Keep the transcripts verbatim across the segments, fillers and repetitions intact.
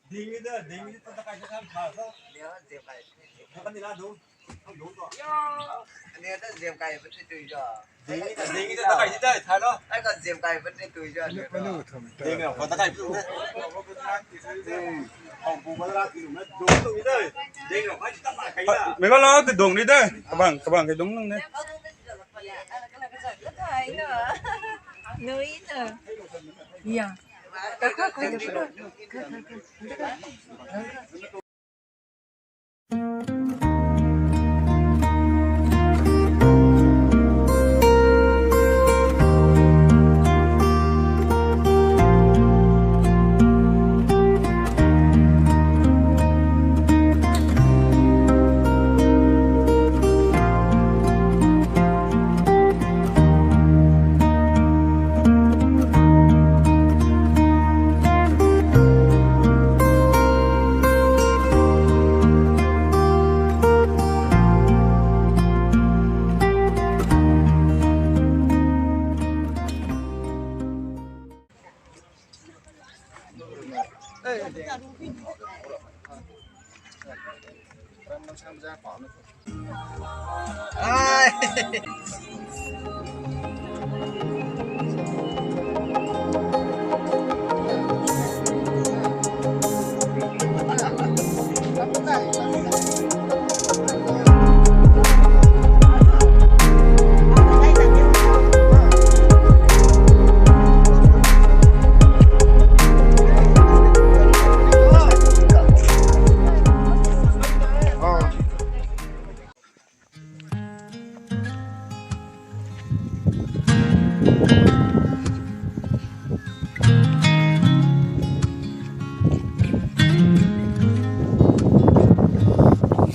Ding ni da, ding ni da, ta kai ta kan tha sa. Ni ha, zem kai. Ni kan ni la dong. Dong to. Ni ta zem kai pa ti tu jo. Ding ni da, ding ni da, ta kai ni da, tha lo. Ai ka zem kai pa ti tu jo. Ding ni, ko ta kai pu na. Hong pu ba la ki lu na, dong tu ni da. Ding ni, kai ta kai da. Mei ko lo, ti dong ni da. Kabang, kabang kai dong nung ne. Nui na. Ya.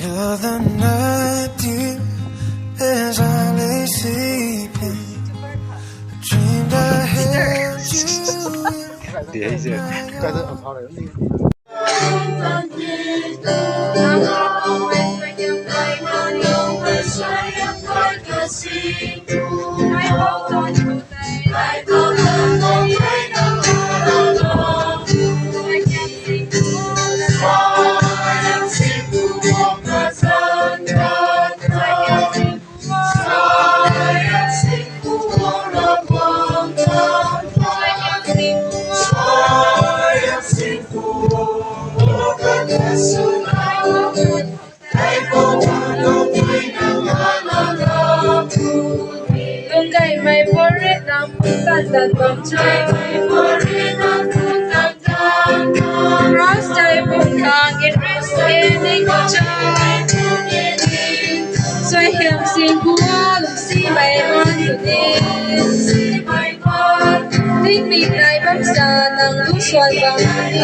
You're the night dew as I lay sleeping. A dream that held you in my arms. Lunggaymei phorit nang phu tan tan bam chai. Cross chai pum khang in ris ke ning chai. Suaihiam sing pua lungsimei man tu ni. Tingmik nai bam sa nang lu suan bam ni.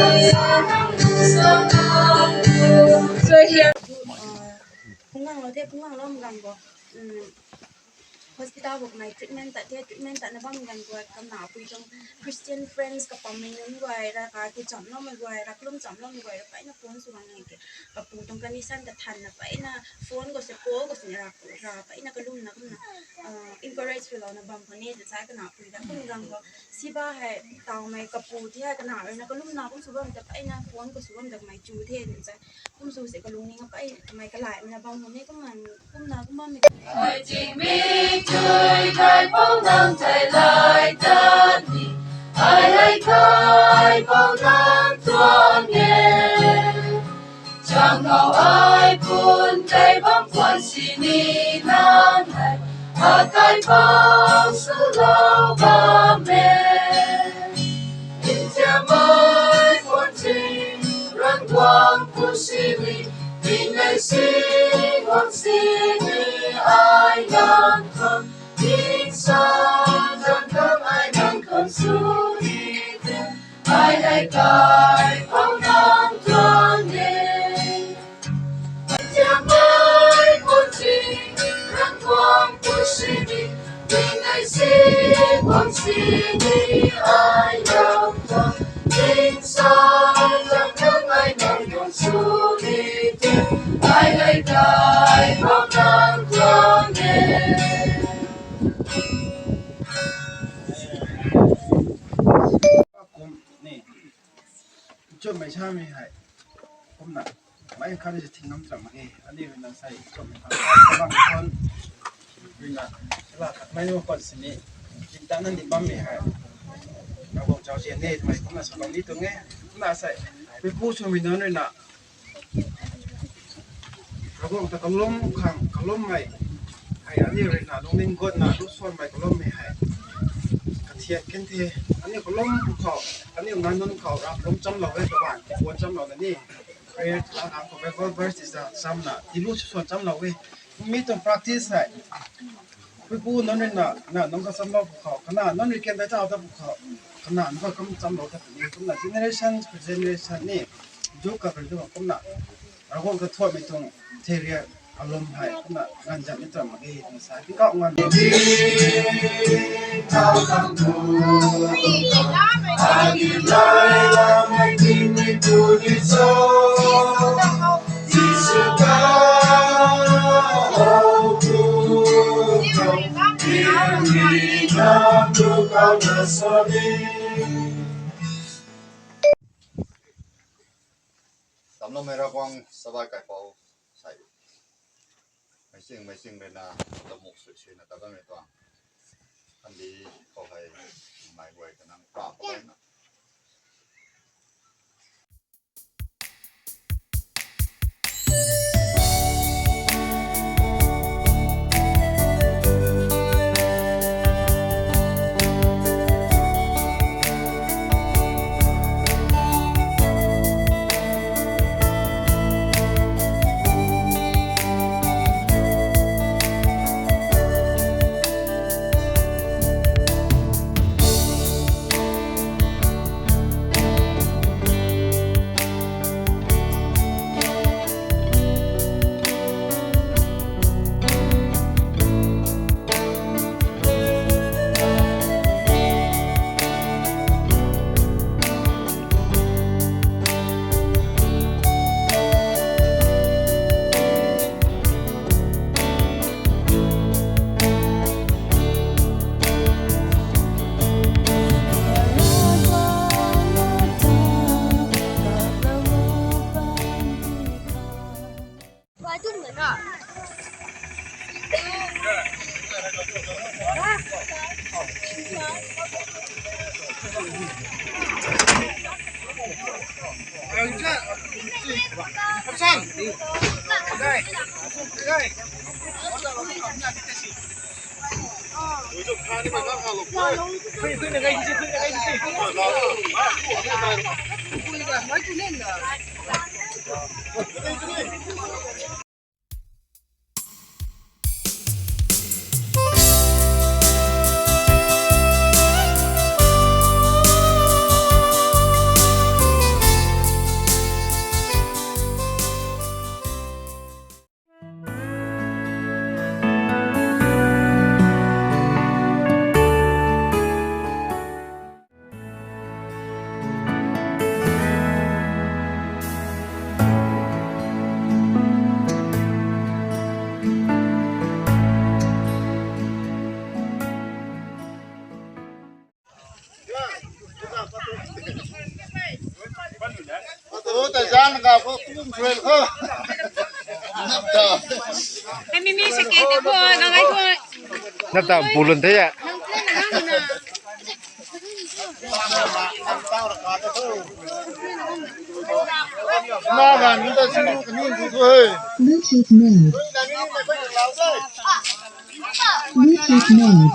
Suaihiam. Phunggang lou the, phunggang lou gang bo. Hospital bo kamei treatment tat the, treatment tatna bam ganv guay, kamna pui tuang Christian friends kapam mei nunc guay, raka ku chamloumei guay, raklum chamloumei guay, ra peyna phone sw gang nang ke. Kapu tuang condition kathanna peyna phone khou se, call khou se, ra, ra peyna kalumna kumna, ah, encourage feel louna bam khou ni, ta sai kana pui da kum gang khou. Siba hei tawmei kapu ti hei kana ruina kalumna kum sw bam ta peyna phone khou sw bam da kamei chu the, ta sai. Kum sw se kalung ni nga pey, kamei kalai mei na bam khou ni kum nang, kumna kum bam ni. Ai tingmik tui kai pou nang tei lai tat ni, ai lai kai pou nang tuang e. Chang khou ai pun tei bam khwan sini nang hei, akai pou swlou bam e. Nthiammei khwan ting, Ravguangc khou sini, tingmei sing khwan sini, ai nang khang, tingsa zan khang ai nang khang sw ni te, ai hei kai pou nang tuang e. Nthiammei khwan ting, Ravguangc khou sini, tingmei sing khwan sini, ai nang khang, tingsa zan khang ai nang khang sw ni te, ai hei kai pou nang tuang e. Kum ni. Chummei samei hei kumna mei khat ni thing ngam cham mak e. Aniu ruina sei chummei khat kabang khon ruina la khat mei nu khon sini tingtan na ni bammei hei Ravguangc chau zian e twmei kumna salou ni tuang e. Kumna sei puipu swmei nunc ruina Ravguangc ta kalum khang kalummei hei aniu ruina lungning guatna lu suanmei kalummei hei kathiat kan the. Aniu kalum khou, aniu nai nunc khou Ravguangc chamlou e, kabanv tipuan chamlou na ni. Prayer la khang khou Bible verse tisa chamna tilu suan chamlou e. Mi tuang practice hei puipu nunc ruina na nunc ka chamlou pw khou, kana nunc rui kan dai tau ta pw khou, kana nunc ka kum chamlou ta puni kumna generation to generation ni juk ka pun tu kumna Ravguangc kathuatmei tuang theria alum hei kumna nganzat ni tuang mak e twna sa tingkauh ngan. Damloumei Ravguangc, sabai kaipouc sei meicing meicing ruina lamuk sui suina ta bammei tuang kandih khou hei mei guay ta nang pa khou na Nap ta bulun the ya. Bluetooth mode. Bluetooth mode.